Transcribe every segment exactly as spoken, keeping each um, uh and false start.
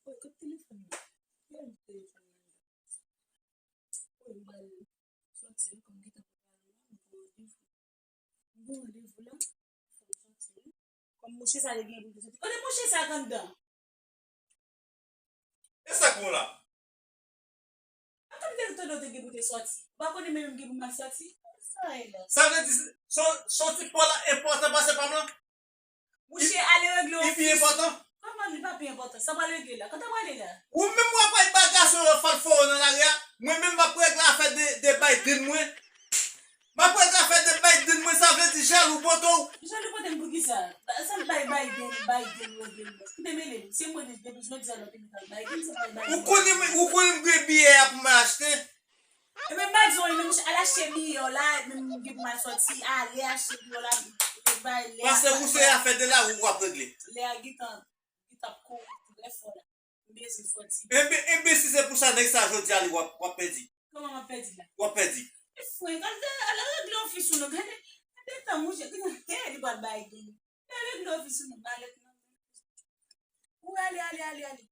Kote telefòn nan? Kote telefòn nan? Wi, m pral soti wi, kòm gentan pral la, m gen randevou. M gen randevou la, fò m soti wi. Kòm mouche sa li gen pou l te soti. Kote mouche sa k anndan? E sa k ou la? Atann, te tande w te gen pou te soti. Ou pa konnen mwen menm gen pou m al soti? Sa e la. Sa vle di, son, son ti pò la enpòtan pase pa m lan? Mouche, ale regle yon fi. Li pi enpòtan? Kòman li pa pi enpòtan? Sa pral regle la? Kote w prale la? Ou menm w ap bay ba gason yo fal fò nan lari a. Mwen menm m ap regle afè de, de Biden mwen. M ap regle afè de Biden mwen, sa vle di jalou pote w. Jalou pote m pou ki sa? Sa m bay Biden, Biden, Biden. Ki te mele m? Se mwen menm, depi jodi a, lòt te met al Biden, sa m bay Biden. Ou konnen, ou konnen m gen biyè a pou mwen achte. E men m pa di w anyen non, mouche, al achte biyè w la, menm m gen pou m al sòti, ale achte biyè w la, e bay lè a. Paske ou se afè de lari w ap regle. Lè a gentan, gentan ap kouri trè fò la. M bezwen sòti. Enben, enben, si se pou sa, nèg sa jodi a li w ap, w ap pèdi. Kòman m ap pèdi la? W ap pèdi. E frenk, al, al regle yon fi sou nou, gade, gade tan mouche, gade, he, li pral bay grenn. Al regle yon fi sou nou, malèt nan. Ou ale, ale, ale, ale.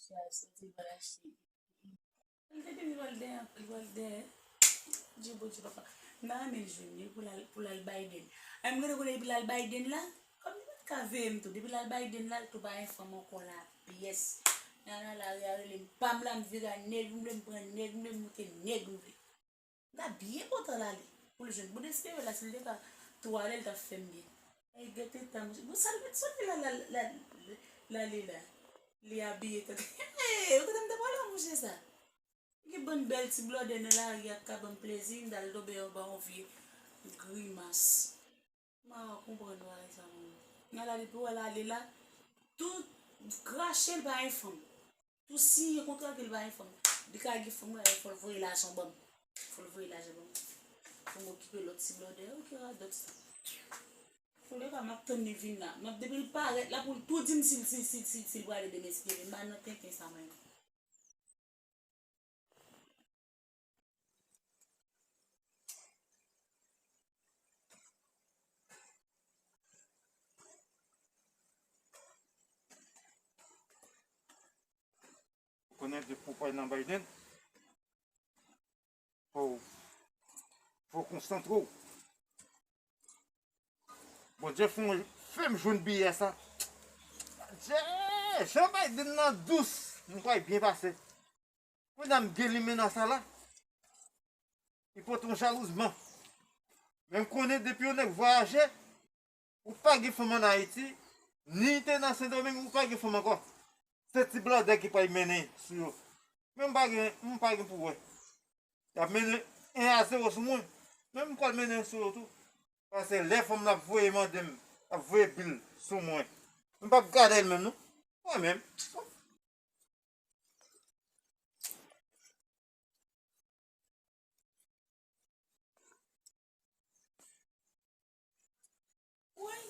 Sa soti pa lache. Li te di li pral dèyè, li pral dèyè. Dye Bondye papa. M ta renmen l jwenn li pou l al, pou l al Biden. Ay, m gentan konnen depi l al Biden la, kòm li pa t ka veye m tou, depi l al Biden la, l tou pa gen fanm ankò la pyès. Nan la, lari a rele m, pa m la, m vire a nèg, m vle m pran nèg, m vle m moute nèg, m vle. M ta byen kontan l ale. Pou l jwenn bon espere la, si l te ka tou ale, l t ap fè m byen. Ay, gete tan, mouche. Bon, sa l met soti la, la, la, l ale la. Li abiye tankou, hey, ou kote m te pale, mouche sa? Gen bann bèl ti blòdè nan lari a k ka ban m plezi, m t al tonbe anba yon vye grimas. M pa konprann bagay sa, mwen. Nan la, depi w wè l ale la, tou krache l pa gen fanm. Tou siyen kontra ke l pa gen fanm. Li ka gen fanm, fò l voye lajan ban m. Fò l voye lajan ban m. Pou m okipe lòt ti blòdè. Yo, ki radòt sa. Antouleka, m ap tann li vin la. M ap, depi l parèt la, pou l tou di m si l, si, si, si, si l prale demen, si Dye vle. M pa nan tenten sa, mwen. Ou konnen depi w pral nan Biden, fò w, fò w konsantre w. Bondye fè m, fè m jwenn biyè sa. Dye, jan Biden nan dous, m kwè byen pase. Kounye a m gen limena sa la. Li pote yon jalouzman. Men m konnen depi yon nèg vwayaje, ou pa gen fanm ann Ayiti, ni te nan Sendomeng, ou pa gen fanm ankò. Se ti blòdè ki pral mennen sou yo. Men m pa gen, m pa gen pou wè. Y ap mennen en a zewo sou mwen. Men m pral mennen sou yo tou. Paske lè fanm nan ap voye mande m, ap voye bil sou mwen, m p ap gade l menm non. Mwen menm. Woy.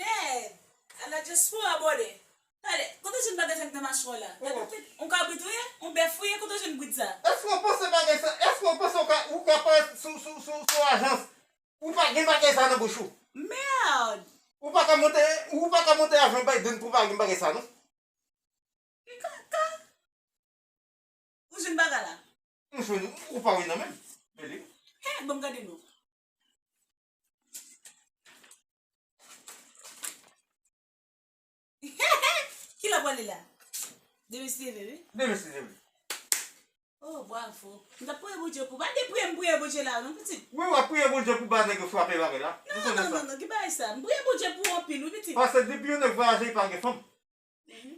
Mèd! Ala dyaspora bòdè. Tande, kote w jwenn bagay sa k nan mache w la? Gade yon kabrit ou ye? Yon bèf ou ye? Kote w jwenn brit sa? Èske w panse bagay sa, èske w panse w ka, ou ka parèt sou, sou, sou, sou ajans? Ou pa gen bagay sa nan bouch ou. Mèd! Ou pa ka monte, ou pa ka monte avyon Biden pou w pa gen bagay sa non. Kaka! Ou jwenn bagay la? M jwenn, ou pa wè nan men m. Men li. He, ban m gade non. Ki lè w prale la? Demen si Dye vle, wi. Demen si Dye vle. Oh, bravo. M t ap priye Bondye pou, pa de priye m priye Bondye la, non, pitit. Wi, w ap priye Bondye pou ba nèg yo frape bagay la. Non, non, non, non, ki bagay sa? M priye Bondye pou w anpil, wi, pitit. Paske depi yon nèg vwayaje, li pa gen fanm. Mhm.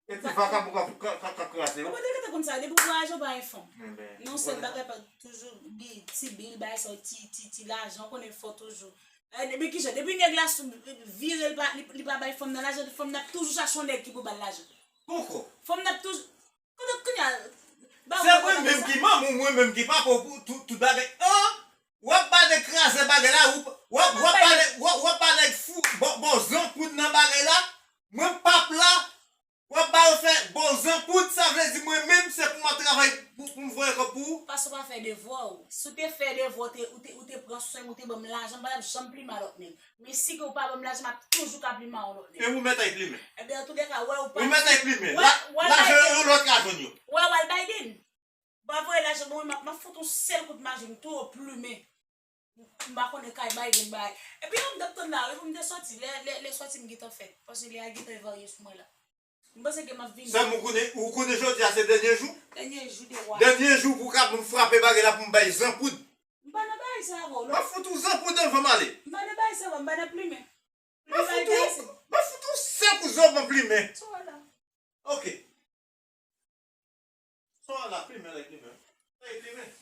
E ti vakabon ka, ka, ka, ka kraze yo. Ou pa te gentan konn sa, depi w vwayaje, w pa gen fanm. Enben, non, sèl bagay pa toujou bi-, ti bil, bay sa, ti, ti, ti lajan, w konnen fò toujou. Eh, depi kijan? Depi nèg la sou, vire, li pa, li, li pa bay fanm nan lajan, fanm nan ap toujou chache yon nèg ki pou ba l lajan. Poko. Fanm nan ap toujou, kote kounye a, ba se mwen menm ki manman w, mwen menm ki papa w, pou tout, tout bagay. An! W ap ba nèg kraze bagay la, w, w ap, w ap ba nèg, w ap, w ap ba nèg fou, ba, ba w zanpoud nan bagay la. Mwen p ap la, w ap ba yo fè ba w zanpoud, sa vle di mwen menm, se pou m ap travay pou, pou m voye kòb Ou? Paske w pa fè devwa w. Si w te fè devwa w, ou te, ou te, ou te pran swen m, ou te ban m lajan, m pa t ap janm plimen a lòt nèg. Men si ke w pa ban m lajan, m ap toujou ka plimen a yon lòt nèg. Men ou mèt al plimen. Ebyen, antouleka, wè ou pa. Ou mèt al plimen. Wè, la, wè lajan Biden. Yon lòt ka jwenn yo. Wè, wè Biden. Ba voye lajan ban mwen, m ap, m ap fout yon sèl kout maji, m tou yo plimen. M pa konnen kay Biden bay. Epi yo m t ap tann la, epi m te sòti, lè, lè, lè sòti m gentan fèt. Paske lè a gentan varye sou mwen la. M panse ke m ap vini. Sè m, ou konnen, ou konnen jodi a se dènye jou? Dènye jou de wa. Dènye jou pou ka pou m frape bagay la pou m bay zanpoud. M pa nan bagay sa avè w, non. M ap fout ou zanpoud anvan m ale. M pa nan bagay sa avè w, m pa nan plimen. M ap fout ou, m ap fout ou senk ou zò ban plimen. Sa w la. Ok. Sa w la, plimen, like plimen. Like plimen.